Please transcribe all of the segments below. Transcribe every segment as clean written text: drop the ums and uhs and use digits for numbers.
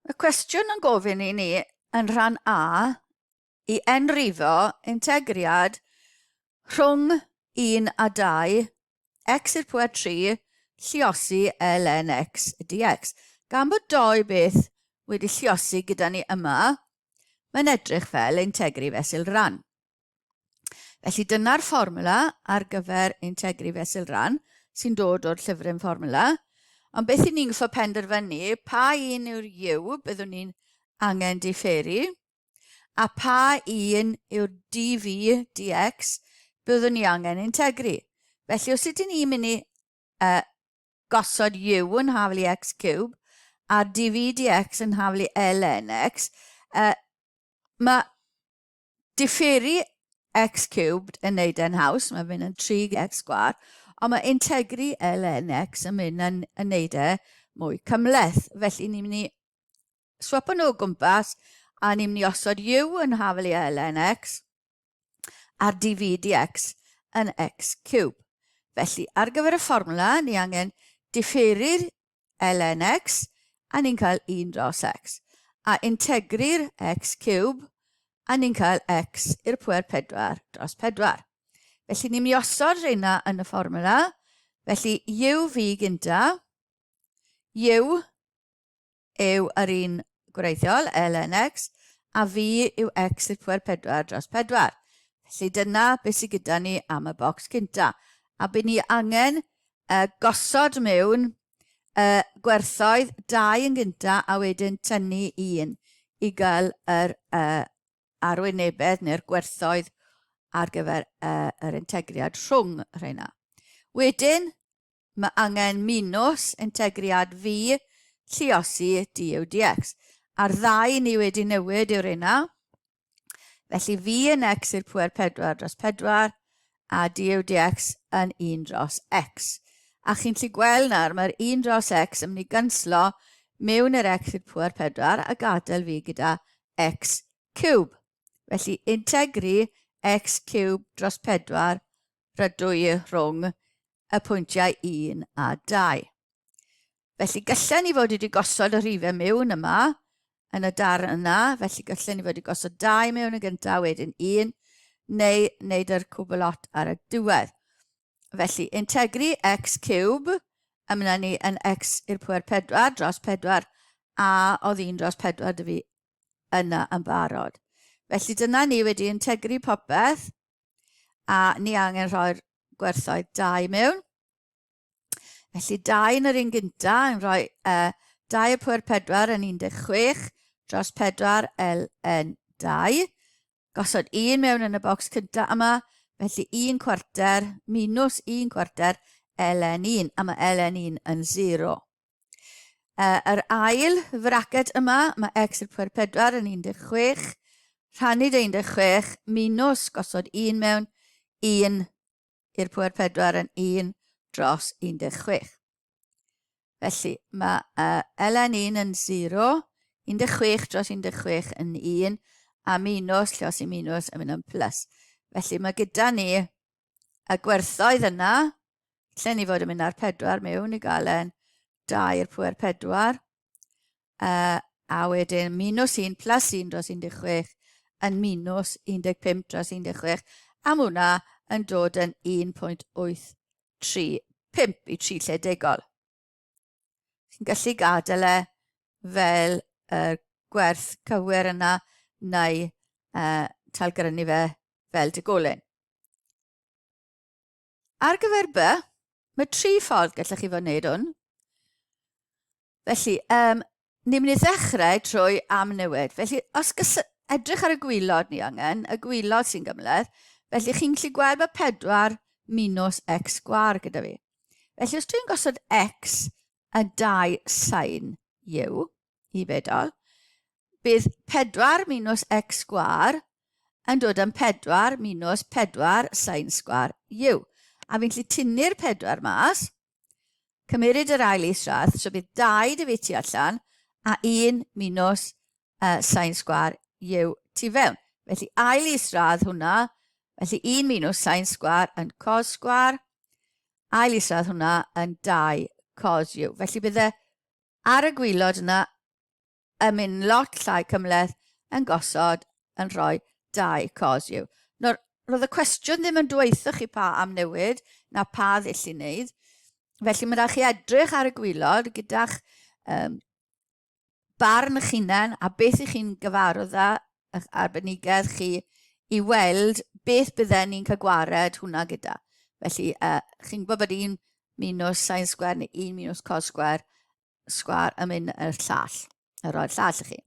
Mae cwestiwn yn gofyn i ni yn rhan A i enrifo integriad rhwng 1 a 2 x i'r pwer 3 lliosi ln x dx. Gan bod dou beth wedi lliosi gyda ni yma, mae'n edrych fel integri fesul rhan. Felly dyna'r fformwla ar gyfer integru fesul rhan sy'n dod o'r llyfryn fformwla. Ond beth i ni'n gwybod penderfynu, pa un yw'r U byddwn ni'n angen diferu, a pa un yw'r dv dx byddwn ni angen integru. Felly os ydyn ni'n mynd i uh, gosod U yn haflu x cube a dv dx yn haflu ln x, uh, mae Diferu x cubed yn neud e'n haws, mae'n mynd yn 3x sgwâr, ond mae integru ln x yn mynd yn, yn neud e mwy cymhleth. Felly ni'n mynd i swapo nhw o gwmpas a ni'n mynd i osod u yn hafel i ln x a'r dv dx yn x cube. Felly ar gyfer y fformwla, ni angen diferu'r ln x, a ni'n cael 1 dros x. A integru'r x cube, a ni'n cael x i'r pwer 4 dros 4. Felly ni'n mynd i osod rheina yn y fformula. Felly u v gynta, u yw yr un gwreiddiol, ln x, a v yw x i'r pwer 4 dros 4. Felly dyna beth sydd gyda ni am y bocs cynta. A bydd ni angen gosod mewn y gwerthoedd dau yn gynta a wedyn tynnu un i gael yr uh, arwynebedd neu'r gwerthoedd ar gyfer uh, yr integriad rhwng rheina. Wedyn, mae angen minus integriad v lluosi du dx. A'r ddau ni wedi newid yw'r rheina. Felly v yn x i'r pwer 4 dros 4 a du dx yn 1 dros x. A chi'n lli gweld nawr, mae'r 1 dros x yn mynd i gynslo mewn i'r x i'r pwer 4 a gadael fi gyda x cube. Felly integru x cube dros 4 rydw i rhwng y pwyntiau 1 a 2. Felly gallen ni fod wedi gosod y rhifau mewn yma yn y darn yna, felly gallen ni fod wedi gosod 2 mewn yn gyntaf, wedyn 1, neu wneud yr cwbl lot ar y diwedd. Felly, integru x cube, a mynd ni yn x i'r pwer 4 dros 4, a oedd 1 dros 4 dy fi yna yn barod. Felly dyna ni wedi integru popeth, a ni angen rhoi'r gwerthoedd 2 mewn. Felly 2 yn yr un gynta, yn rhoi uh, 2 i'r pwer 4 yn 16 dros 4 ln 2. Gosod 1 mewn yn y bocs cynta yma, felly 1 cwarter minus 1 cwarter ln 1, a mae ln 1 yn 0. Uh, yr ail fraced yma, mae x i'r pwer 4 yn 16, rhannu 16 minus gosod 1 mewn 1 i'r pwer 4 yn 1 dros 16. Felly, mae uh, ln1 yn 0, 16 dros 16 yn 1, a minus, lle os i minus, yn mynd yn plus. Felly mae gyda ni y gwerthoedd yna, lle ni fod yn mynd ar 4 mewn i gael yn 2 i'r pwer 4, Uh, a wedyn minus 1 plus 1 dros 16 yn minus 15 dros 16, a mae hwnna yn dod yn 1.835 i 3 lle degol. Chi'n gallu gadael e fel y gwerth cywir yna neu uh, talgrynu fe fel degolyn. Ar gyfer B, mae tri ffordd gallech chi fod wneud hwn. Felly, um, ni'n mynd i ddechrau trwy amnewid. Felly, os gys edrych ar y gwylod ni angen, y gwylod sy'n gymhleth, felly chi'n gallu gweld bod 4 minus x sgwar gyda fi. Felly, os dwi'n gosod x yn 2 sin u, i bedol, bydd 4 minus x sgwar yn dod yn 4 minus 4 sin sgwar u. A fi'n gallu tynnu'r 4 mas, cymeryd yr ail isradd, so bydd 2 dy fi tu allan, a 1 minus uh, sin sgwar u tu fewn. Felly ail isradd hwnna, felly 1 minus sin sgwar yn cos sgwar, ail isradd hwnna yn 2 cos u. Felly bydde ar y gwylod yna yn mynd lot llai cymhleth yn gosod yn rhoi 2 cos u. Nawr, roedd y cwestiwn ddim yn dweutho chi pa amnewid na pa ddull i wneud, felly mae rhaid chi edrych ar y gwylod gyda'ch um, barn eich hunain a beth ych chi'n gyfarwydd â, eich arbenigedd chi, i weld beth bydden ni'n cael gwared hwnna gyda. Felly, uh, chi'n gwybod bod 1 minus sin sgwar neu 1 minus cos sgwar sgwar yn mynd yr llall, y roi'r llall i chi.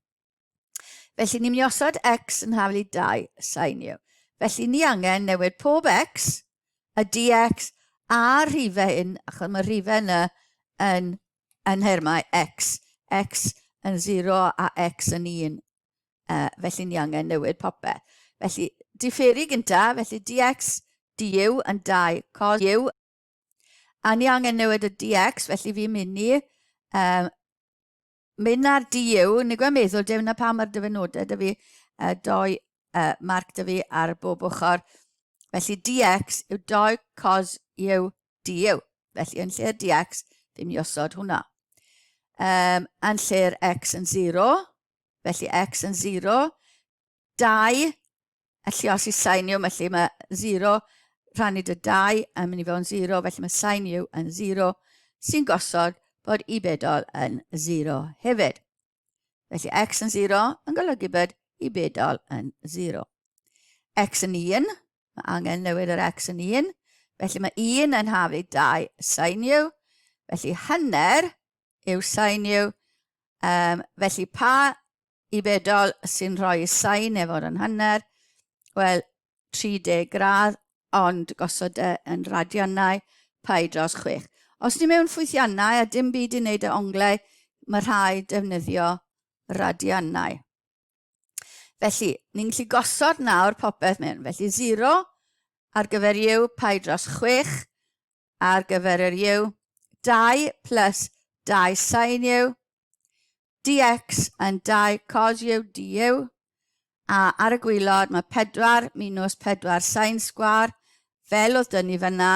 Felly, ni'n mynd i osod x yn haflu 2 sin u. Felly, ni angen newid pob x, y dx a'r rhifau hyn, achos mae'r rhifau yna yn yn nhermau x, x yn 0 a x yn 1. Uh, felly ni angen newid popeth. Felly, diferu gynta, felly dx du yn 2 cos u. A ni angen newid y dx, felly fi'n mynd i um, mynd ar du, ni gweud meddwl, dim na pam mae'r dyfynodau dy fi, uh, doi uh, marc dy fi ar bob ochr. Felly dx yw 2 cos u du. Felly yn lle'r dx, fi'n mynd i osod hwnna. Um, yn lle'r x yn 0, felly x yn 0, 2, y llios i sin u, felly mae 0 rhannu dy 2 yn mynd i fewn 0, felly mae sin u yn 0, sy'n gosod bod i bedol yn 0 hefyd. Felly x yn 0 yn golygu bod i bedol yn 0. X yn 1, mae angen newid yr x yn 1, felly mae 1 yn hafu 2 sin u, felly hanner yw sin u, um, felly pa i bedol sy'n rhoi sin efo'r yn hanner? Wel, 30 gradd, ond gosod e yn radiannau, pi dros 6. Os ni mewn ffwythiannau a dim byd i wneud â onglau, mae rhaid defnyddio radiannau. Felly, ni'n gallu gosod nawr popeth mewn. Felly 0 ar gyfer u, pi dros 6 ar gyfer yr u, 2 plus 2 sin u, dx yn 2 cos u du, a ar y gwylod mae 4 minus 4 sin sgwar, fel oedd dyn ni fyna,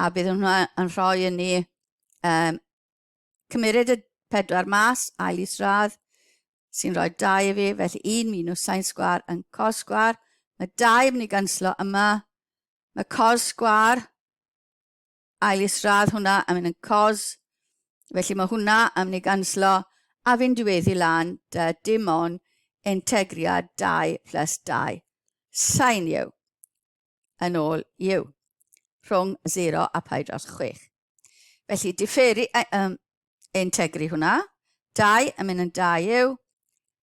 a bydd hwnna yn rhoi i ni um, cymeryd y 4 mas, ail isradd, sy'n rhoi 2 i fi, felly 1 minus sin sgwar yn cos sgwar. Mae 2 yn mynd i ganslo yma. Mae cos sgwar ail isradd hwnna yn mynd yn cos, felly mae hwnna yn mynd i ganslo a fi'n diweddu lan dy dim ond integriad 2 plus 2 sin u yn ôl u rhwng 0 a pi dros 6. Felly diferu, um, integru hwnna, 2 yn mynd yn 2 u,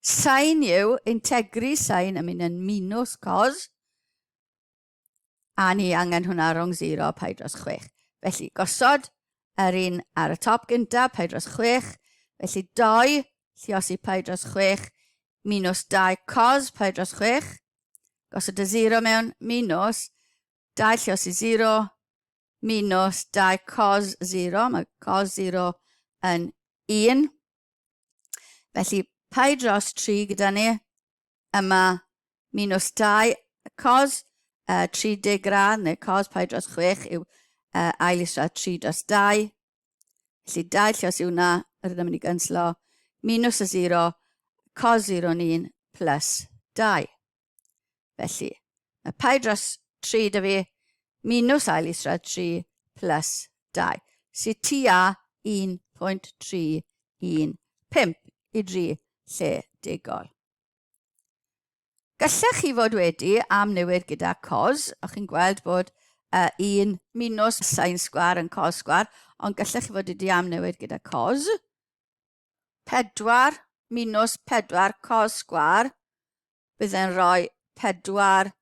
sin u, integru sin yn mynd yn minus cos, A ni angen hwnna rhwng 0 a pi dros 6. Felly, gosod yr un ar y top gynta, pi dros 6. Felly, 2 lliosi pi dros 6 minus 2 cos pi dros 6. Gosod y 0 mewn minus 2 lliosi 0 minus 2 cos 0. Mae cos 0 yn 1. Felly, pi dros 3 gyda ni yma minus 2 cos uh, 30 gradd neu cos pi dros 6 yw uh, ail isradd 3 dros 2. Felly 2 llios yw hwnna, rydym yn mynd i gynslo, minus y 0, cos 0 yn 1 plus 2. Felly, mae pi dros 3 da fi, minus ail isradd 3 plus 2, sydd tua 1.315 i dri lle degol. Gallech chi fod wedi am newid gyda cos, a chi'n gweld bod uh, 1 minus sin sgwar yn cos sgwar, ond gallech chi fod wedi am newid gyda cos. 4 minus 4 cos sgwar, bydd e'n rhoi 4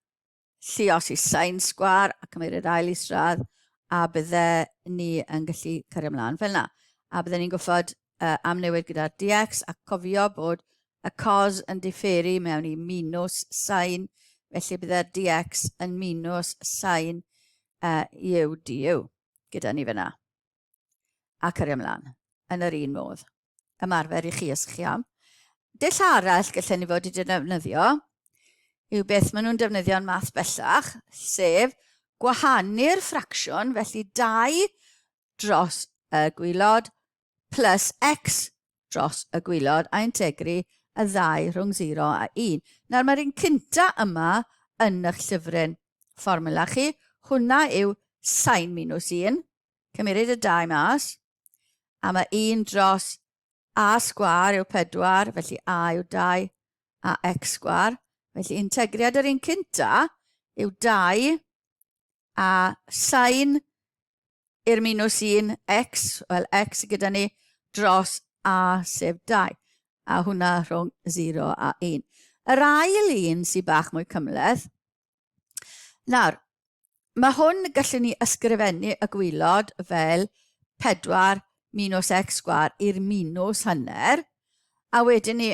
llios i sain sgwar a cymryd yr ail isradd a bydde ni yn gallu cario ymlaen fel yna. A bydde ni'n gwybod uh, amnewid gyda'r dx a cofio bod y cos yn diferu mewn i minus sain, felly bydde'r dx yn minus sain uh, u du gyda ni fyna. A cario ymlaen yn yr un modd. Ymarfer i chi os chi am. Dull arall gallen ni fod wedi defnyddio yw beth maen nhw'n defnyddio yn math bellach, sef gwahanu'r ffracsiwn, felly 2 dros y gwylod plus x dros y gwylod a integru y ddau rhwng 0 a 1. Nawr mae'r un cynta yma yn eich llyfryn fformula chi, hwnna yw sain minus 1, cymeryd y 2 mas, a mae 1 dros a sgwar yw 4, felly a yw 2 a x sgwar. Felly integriad yr un cynta yw 2 a sain i'r minus 1 x, wel x gyda ni, dros a sef 2. A hwnna rhwng 0 a 1. Yr ail un sy'n bach mwy cymhleth. Nawr, mae hwn gallwn ni ysgrifennu y gwylod fel 4 minus x sgwar i'r minus hanner, a wedyn ni,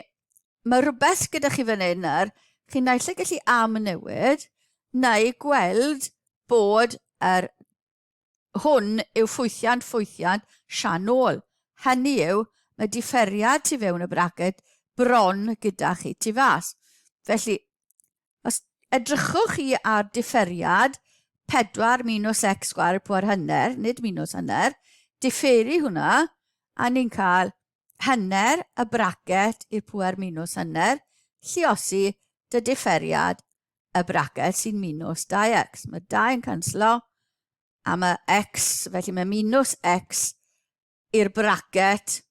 mae rhywbeth gyda chi fan hyn nawr, chi'n naill ai gallu amnewid, neu gweld bod yr hwn yw ffwythiant ffwythiant sianôl. Hynny yw, mae diferiad tu fewn y braced bron gyda chi tu fas. Felly, os edrychwch chi ar diferiad 4 minus x sgwar pwer hanner, nid minus hanner, diferu hwnna, a ni'n cael hanner y bracet i'r pwer minus hanner, lliosi dy diferiad y braced sy'n minus 2x. Mae 2 yn canslo, a mae x, felly mae minus x i'r bracet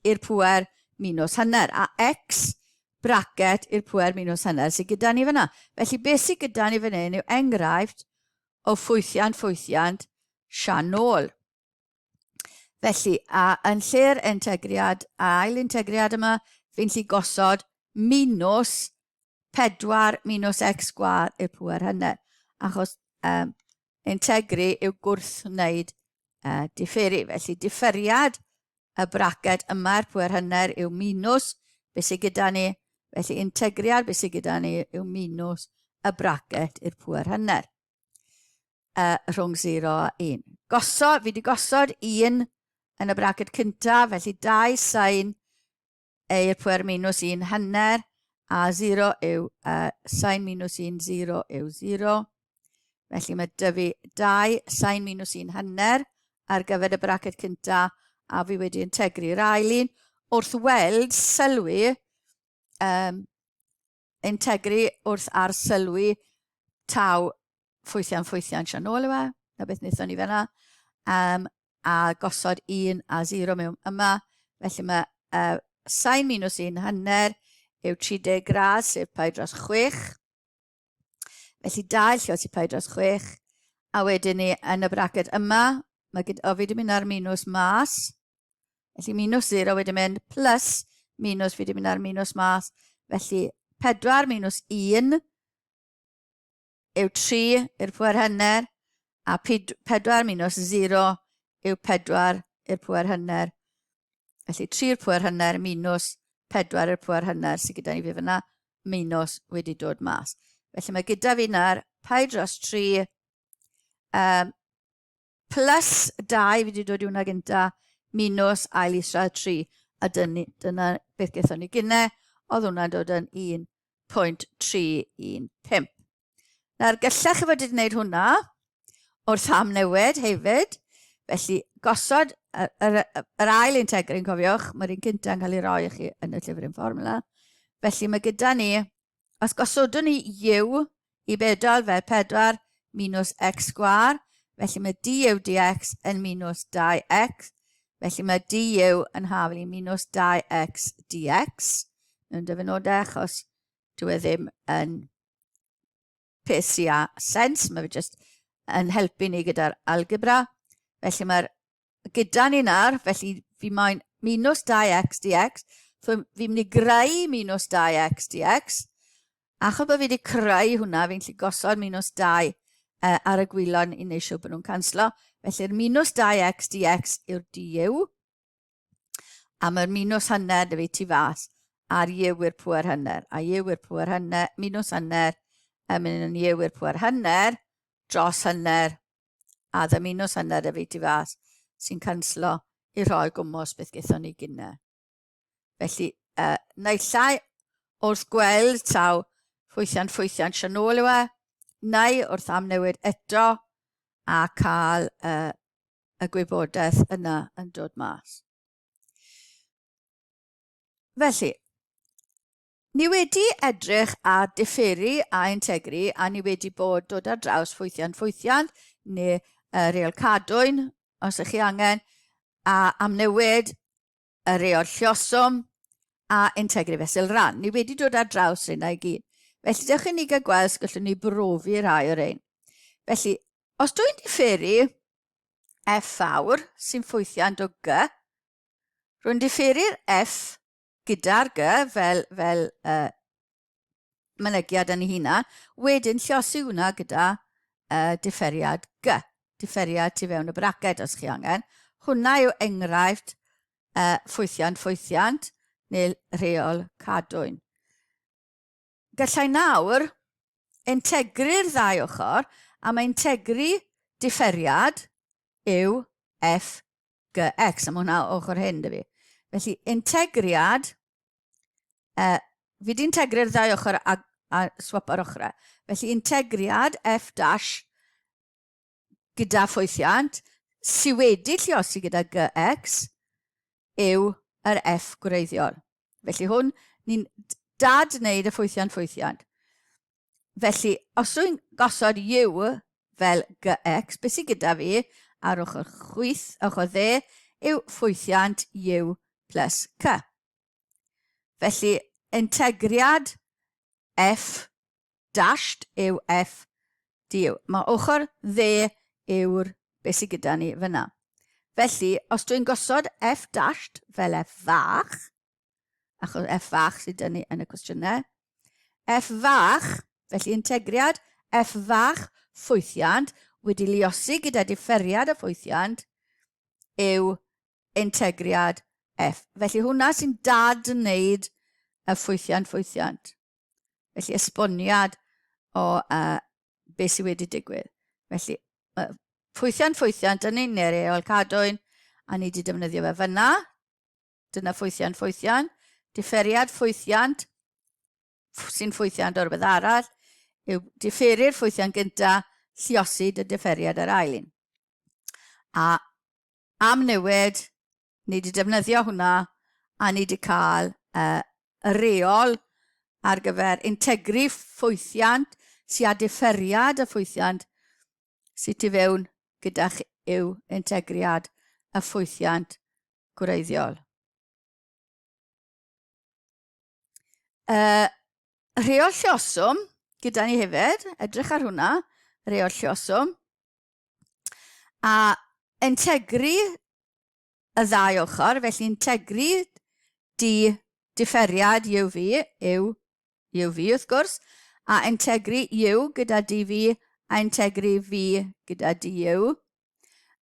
i'r pwer minus hanner, a x bracet i'r pwer minus hanner sydd gyda ni fyna. Felly beth sydd gyda ni fan hyn yw enghraifft o ffwythiant ffwythiant sianôl. Felly, a yn lle'r integriad, a ail integriad yma, fi'n lli gosod minus 4 minus x sgwâr i'r pŵer hynny. Achos integru yw gwrthwneud diferu. Felly diferiad y braced yma i'r pŵer hynner yw minus beth sydd gyda ni. Felly integriad beth sydd gyda ni yw minus y braced i'r pŵer hynner. Rhwng 0 a 1. Gosod, fi wedi gosod 1 yn y braced cyntaf, felly 2 sain e i'r pwer minus 1 hanner, a 0 yw sain minus 1, 0 yw 0. Felly mae dy fi 2 sain minus 1 hanner ar gyfer y braced cyntaf, a fi wedi integru'r ail un. Wrth weld sylwi, integru wrth arsylwi taw ffwythiant ffwythiant sianôl yw e, na beth wnaethon ni fanna, a gosod 1 a 0 mewn yma, felly mae sain minus 1 hanner yw 30 gradd, sef pi dros 6. Felly 2 lle oes pi dros 6, a wedyn ni yn y braced yma, mae gyda, o, fi wedi mynd ar minus mas, Felly minus 0 wedi mynd plus minus fi wedi mynd ar minus mas. Felly 4 minus 1 yw 3 i'r pwer hanner a 4 minus 0 yw 4 i'r pwer hanner. Felly 3 i'r pwer hanner minus 4 i'r pwer hanner sydd gyda ni fi fyna minus wedi dod mas. Felly mae gyda fi nawr pi dros 3 plus 2, fi wedi dod i hwnna gynta, minus ail isradd 3, a dyna, dyna beth gaethon ni gynne, oedd hwnna'n dod yn 1.315. Nawr, gallech chi fod wedi gwneud hwnna wrth am newid hefyd, felly gosod yr, yr, yr ail integrin, cofiwch, mae'r un cyntaf yn cael ei roi i chi yn y llyfryn fformula. Felly mae gyda ni Os gosodwn ni u i bedol fel 4 minus x sgwâr, felly mae du dx yn minus 2x, felly mae du yn haflu minus 2x dx mewn dyfynodau, achos dyw e ddim yn peth sy'n â sens, mae fe jyst yn helpu ni gyda'r algebra. Felly mae'r gyda ni nawr, felly fi moyn minus 2x dx, so fi'n mynd i greu minus 2x dx, achos bod fi wedi creu hwnna, fi'n gallu gosod minus 2 ar y gwylon i wneud siŵr bod nhw'n canslo. Felly'r minus 2x dx yw'r du, a mae'r minus hanner dy fi tu fas, a'r u i'r pwer hanner, a u i'r pwer hanner, minus hanner, yn mynd yn u i'r pwer hanner, dros hanner, a dda minus hanner y fi tu fas sy'n canslo i rhoi gwmws beth gaethon ni gynne. Felly, naill ai wrth gweld taw ffwythiant ffwythiant sianôl yw e, neu wrth amnewid eto a cael y gwybodaeth yna yn dod mas. Felly, ni wedi edrych ar diferu a integru a ni wedi bod dod ar draws ffwythiant ffwythiant neu uh, reol cadwyn os ych chi angen a amnewid y reol lluoswm a integru fesul ran. Ni wedi dod ar draws rheina i gyd. Felly dewch i ni gael gweld os gallwn ni brofi rhai o'r ein. Felly, os dwi'n diferu F fawr sy'n ffwythiant o G, rwy'n diferu'r F gyda'r G fel, fel uh, mynegiad yn ei hunan, wedyn llosi hwnna gyda uh, diferiad G, diferiad tu fewn y braced os chi angen. Hwnna yw enghraifft uh, ffwythiant ffwythiant neu rheol cadwyn. Gallai nawr integru'r ddau ochr, a mae integru diferiad yw f g x, a mae hwnna ochr hyn, dy fi. Felly, integriad, uh, fi di integru'r ddau ochr a, a swap ar ochrau. Felly, integriad f dash gyda ffwythiant sy wedi lliosi gyda gx yw yr f gwreiddiol. Felly hwn, ni'n dad-wneud y ffwythiant ffwythiant. Felly, os rwy'n gosod u fel gx, beth sydd gyda fi ar ochr chwith, ochr dde, yw ffwythiant u plus c. Felly, integriad f dashed yw f du. Mae ochr dde yw'r beth sydd gyda ni fyna. Felly, os dwi'n gosod f dashed fel f fach, achos f fach sydd dyn ni yn y cwestiynau, f fach, felly integriad f fach ffwythiant wedi luosi gyda diferiad y ffwythiant yw integriad f. Felly hwnna sy'n dad-wneud y ffwythiant ffwythiant. Felly esboniad o uh, beth sydd wedi digwydd. Felly, uh, ffwythiant ffwythiant yn un neu'r eol cadwyn, a ni wedi defnyddio fe fyna. Dyna ffwythiant ffwythiant. Diferiad ffwythiant sy'n ffwythiant o rhywbeth arall yw diferu'r ffwythiant gyntaf, lliosid y diferiad yr ail un. A am newid, ni wedi defnyddio hwnna a ni wedi cael uh, y reol ar gyfer integru ffwythiant sy'n â diferiad y ffwythiant sydd tu fewn gyda'ch yw integriad y ffwythiant gwreiddiol. Uh, rheol lluoswm gyda ni hefyd, edrych ar hwnna, rheol lluoswm. A integru y ddau ochr, felly integru di diferiad UV yw UV wrth gwrs, a integru U gyda dV a integru V gyda du.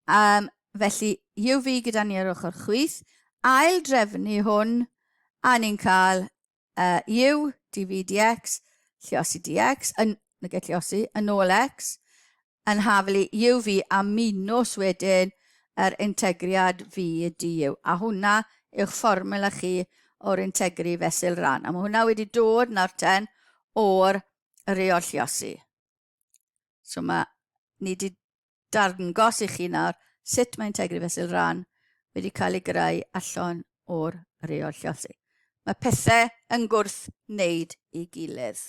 Um, felly UV gyda ni ar ochr chwith, ail drefnu hwn, a ni'n cael uh, U dV dx, lliosi dx, yn, nag lliosi, yn ôl x, yn haflu UV a minws wedyn yr integriad V du. A hwnna yw'ch fformula chi o'r integru fesul ran. A mae hwnna wedi dod nawr ten o'r reol lliosi. So mae ni wedi dangos i chi nawr sut mae integru fesul ran wedi cael ei greu allan o'r reol lliosi. Mae pethau yn gwrth wneud i gilydd.